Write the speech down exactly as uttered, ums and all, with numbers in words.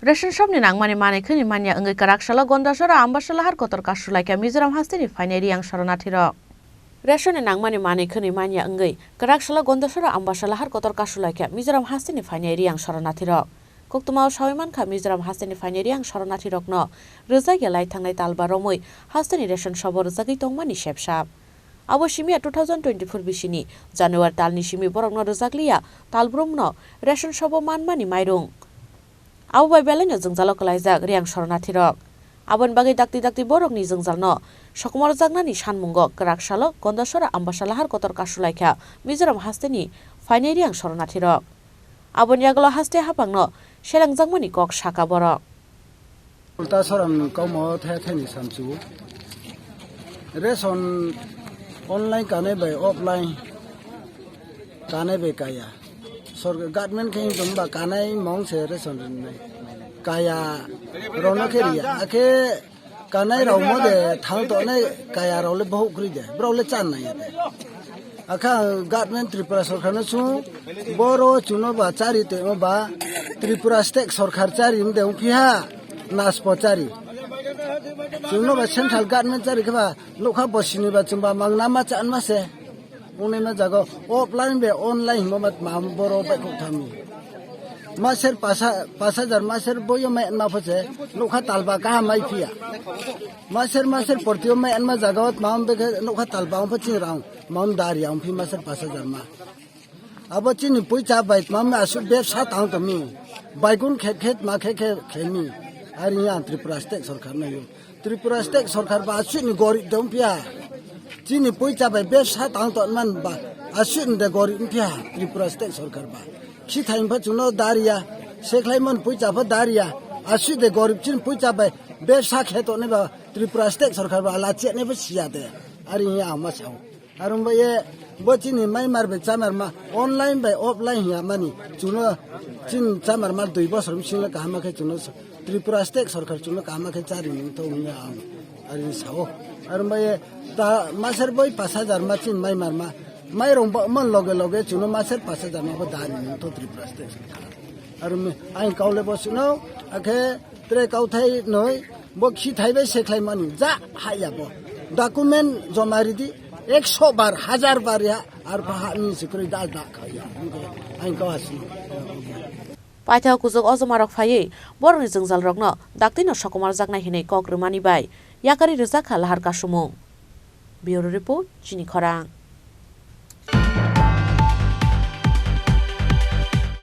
Ration shopni nangmani manwi khwnwi manya wngwi kwrak salo Gondasora Ambasa lahar kotor kasu laikha Mizoram hasteni phainai Riyang shoronathirok. Rationni nangmani manwi khwnwi manya wngwi kwrak salo Gondasora Ambasa lahar kotor kasu laikha Mizoram hasteni phainai Riyang shoronathirok. Koktwmao sawi mankha Mizoram hasteni phainai Riyang shoronathirokno rwjak ya lai thangnai talba romwi hasteni ration shopo rwjagwi tongmani sepsap. Abo simi ya two thousand twenty-four bisini January talni simi borokno rwjakliya talbrumno ration shopo manmani mairung. Abo bai belaino jwngjalo kwlaijak Riyang shoronathirok. Aboni bagwi dakti dakti borokni jwngjalno sokomorjaknani sanmungo kwrak salo Gondasora Ambasa lahar kotor kasu laikha Mizoram hasteni phainai Riyang shoronathirok. Aboni yagulo haste haphangno selengjakmani kok saka borok. Ulta soramni kaumo the theni samchu. Ration online kanai bai offline kanai bai kaya. Sorkar government khe hinwi tongba kanai mong se ration rinai. Kaya rono khe riya. Akhe kanai rok mo de thang tonai kaya rok le bohuk kri de. Bro le chan nai de. Akha government Tripura sorkar no sung boro chuno ba chari temo ba Tripura state sorkar chari mde ungphi ha naspo chari. Chuno ba central government chari khe ba nokha bosini ba chumba mang nama chan ma se. Ungni ma jago offline be online himo mat mam boro bai kok thami. Maser pasa, pas hajar maser boyo mai anma phose nokha talba kaha mai phiya. Maser maser portio mai anma jaga ot mam be khe nokha talba ong pha ching rang mam dari ang phi maser pas hajar ma. Abo chini puicha bai mam asu bebsa tang to mi. Baigun khet khet ma khe khe khe mi. Ari ya Tripura state sorkar na yo. Tripura state sorkar ba aswkni gorib de wngphiya. Chini puicha bai bebsa tang tongman ba aswkni de gorib wngphiya Tripura state sorkar ba. Khithai wngpha chwngno dariya, sekhlaimani puicha pha dariya, aswk de gorib chini puicha bai bebsa khe tongnai ba Tripura state sorkar ba ala chenai bo siya de. Ari wngya ang ma sao. Aro wngbaye bo chini maimar bai chamarma online bai offline hiya mani chwngno chini chamarma dui bosor bisingo kaham khe chwngno Tripura state sorkar chwngno kaham khe chari nung thok wngya ang ari sao. Aro wngbaye ta maser boi pas hajar ma chini maimarma mairong ba man loge loge chwngno maser pas hajar ma bo dari nung thok Tripura state sorkar. Aro mi ang kaule bo chwngno akhe Tre kauthai noi, bo khi thaibai se khlai mani, ja haya bo. Document joma ridi, ekso bar, hajar bar ya, ar pha ha ni sikri da da khaya. Ang kau asni. Paithak kuchuk ojomarok phaiwi borokni jwngjalrokno daktino sokomarjaknai hinwi kok rwmani bai yakari rwjak kha lahar kasumung. Bureau Report, Chini Khorang.